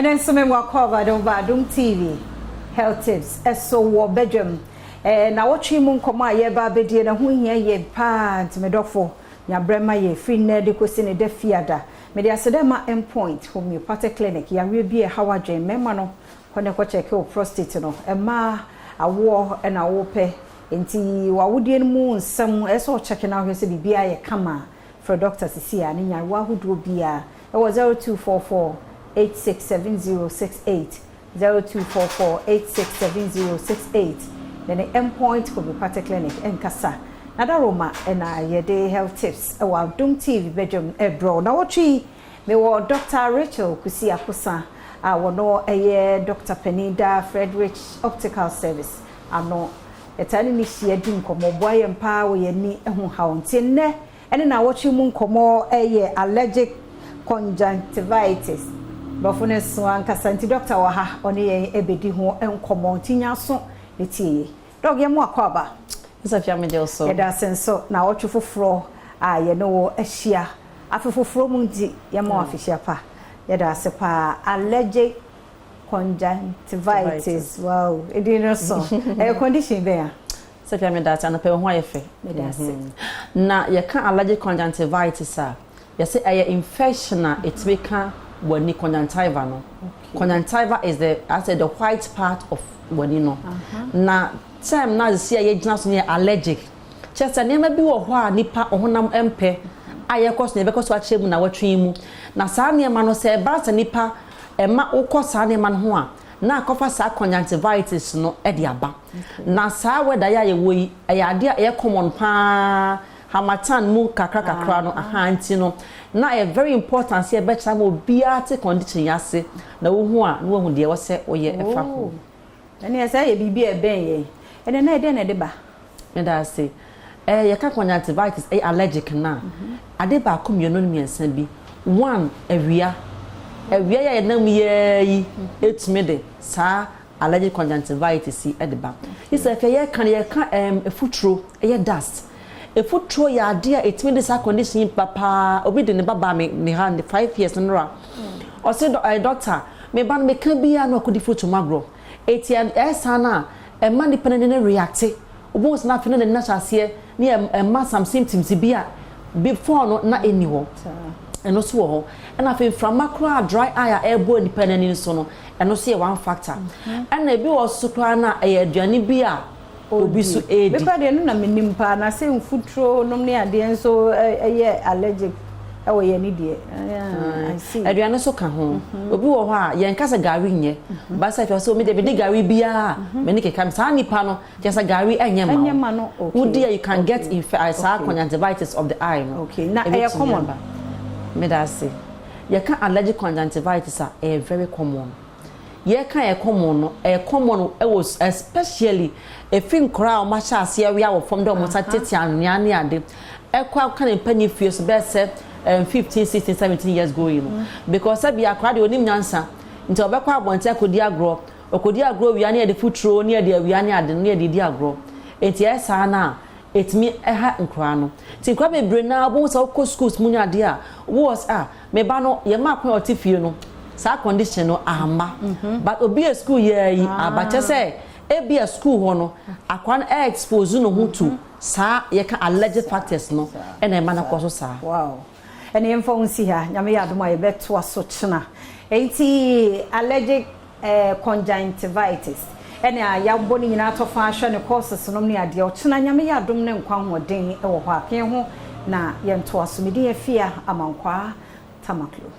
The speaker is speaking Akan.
Ɛnɛ nso me wakɔ Adom ba Adom TV Health Tips ɛso wɔ badwam. Ɛɛ nawɔtwe mu nkɔmɔ a yɛreba abɛdie no ho hia yie paa, nti me dɔfo, nya berɛ ma yɛ firi nnɛ de kɔsi ne da Fiada. Mede aseda ma Mpoint Homeopathic Clinic. Yareɛ bi a ɛha w'adwen, mmarima no, kɔ ne kɔ check wo prostate no. Mmaa, awoɔ ɛna wopɛ nti w'awodeɛ no mu nsɛm ɛsɛ sɛ ɔkyɛke na wohwɛ sɛ biribiara yɛ kama a, frɛ doctor sisi a ne nyarewa ahodoɔ biara ɛwɔ 0244 867068, 0244 867068, na ne Mpoint Homeopathic Clinic nkasa na daroma ɛna yɛde Health Tips ɛwɔ Adom TV badwam ɛbrɛw. Na wɔtwe mewɔ Dr Rachel Kusi Akosa a wɔno ɛyɛ Dr panin da Frederick Optical Service ano. Yɛtaa ne ne hyia di nkɔmmɔ, boa yɛn paa wɔ yɛn ani ho haw. Nti nnɛ ɛne na wɔtwe mu nkɔmmɔ ɛyɛ allergic conjunctivitis, borɔfo no so ankasa. Nti doctor wɔ ha, ɔne yɛn ɛbɛdi ho nkɔmmɔ, nti nya so ne tie yɛ. Doc, yɛn mu akɔ aba. Safia, megye wo so. Yɛda ase nso na wɔtwe foforɔ a yɛne wɔ ahyia afe foforɔ mu, nti yɛma wɔ afehyia pa. Yɛda ase paa. Allergic conjunctivitis, wow, ɛdi no so ɛyɛ condition bɛn a? Safia, meda ase. Anɔpɛ, wo ho ayɛ fɛ. Meda ase. Na yɛka allergic conjunctivitis a, yɛsɛ ɛyɛ infection a ɛtumi ka w'ani conjunctiva no. Conjunctiva is the, I say, the white part of w'ani no. Na term na sisi a yɛgyina so no yɛ allergic, kyerɛ sɛ nneɛma bi wɔ hɔ a nipa ɔhonam mpɛ a yɛkɔ so na yɛbɛkɔ so akyerɛ mu na wɔtwe mu. Na saa nneɛma no, sɛ ɛba sɛ nipa ɛma wokɔ saa nneɛma no ho a, na akɔfa saa conjunctivitis no ɛde aba. Na saa weather yɛ a yɛwɔ yi, ɛyɛ adeɛ a ɛyɛ common paa, harmattan mu kakra kakra no aha. Nti no na ɛyɛ very important sɛ yɛbɛkyerɛ ma obiara te condition yi ase na wohu a, na woahu deɛ ɛwɔ sɛ woyɛ ɛfa ho. Ɛne ɛsɛ yɛ biribi a ɛbɛn yɛn ɛnɛ na ɛdɛn na ɛde ba? Meda ase. Yɛka conjunctivitis, ɛyɛ allergic na ade baako, mmienu ne mmiɛnsa bi. One, awia. Awia yɛ yɛnam yɛɛ yi etumi de saa allergic conjunctivitis yi ɛde ba. Sɛ afei yɛka no, yɛka efuturo, ɛyɛ dust. Efuturo yɛ adeɛ a etumi de saa condition yi paa. Obi de ne ba baa me ne ha ne 5 years nora, ɔsɛ dɔ ɛɛ doctor, me ba no, meka biara na ɔkɔdi futuro mu agorɔ. Eti ɛsan na ɛma nipa no ne react. Obi wɔ sɛ n'afei ne n'ani ahyɛ aseɛ ne ɛma some symptoms bi a before no na ɛni hɔ. Ɛno nso wɔ hɔ. Ɛna afei mframa koraa, dry eye a ɛrebɔ nipa n'ani nso no, ɛno nso yɛ one factor. Ɛna ebi wɔ so koraa na ɛyɛ aduane bi a obi so edi. Mekora deɛ no na menim paa, na sɛ mfuturo nom ne adeɛ nso ɛyɛ allergic ɛwɔ yɛn ni deɛ, I see. Aduane nso ka ho. Obi wɔ hɔ a yɛn kasa gari nyɛ basa fɛ sɛ omi de mi di gari biara mɛ ne keka mi saa nipa no kyerɛ sɛ gari ɛnyɛ ma. Ɛnyɛ ma no, okay. Wodi a, you can get saa conjunctivitis of the eye no. Okay, na ɛyɛ Ebetumi common? aba. Meda ase. Yɛka allergic conjunctivitis a, ɛyɛ very common. Yɛka ɛyɛ common no, ɛyɛ common ɛwɔ especially efi nkora a wɔn ahyɛ aseɛ awia wɔ fam dɛ wɔn nsa tete anwea ne ade ɛkɔ aka ne mpanyin fie so bɛyɛ sɛ 15, 16, 17 years going no, because sɛbi akora deɛ onim nyansa, nti ɔbɛkɔ abɔnten akɔdi agorɔ. Ɔkɔdi agorɔ wia ne yɛde futuro ne yɛde awia ne ade no ne yɛde di agorɔ. Nti ɛyɛ saa na ɛtumi ɛha nkora no. Nti nkora bebree naa wɔn sɛ wɔkɔ schools mu ne adeɛ a wɔwɔ sɛ a meba no, yɛn mma akwan a ɔte fie no, saa condition no ama, but obi a school yɛ yi abakyɛ sɛ ebi a school hɔ no, akora no ɛ expose no ho to saa yɛka allergic factors no, ɛna ɛma no kɔ so saa. Wow, ɛne yɛmfa wo nsi ha. Nyame yɛ adom a, yɛbɛtoa so kyena. Enti allergic conjunctivitis ɛne a yɛabɔ no nyinaa tɔfa ahwɛ ne causes nom ne adeɛ. Ɔkyena, Nyame yɛ adom ne nkwa ahoɔden ɛwɔ hɔ a, kɛn ho na yɛntoa so. Medin Afia Amankwaa Tamaklo.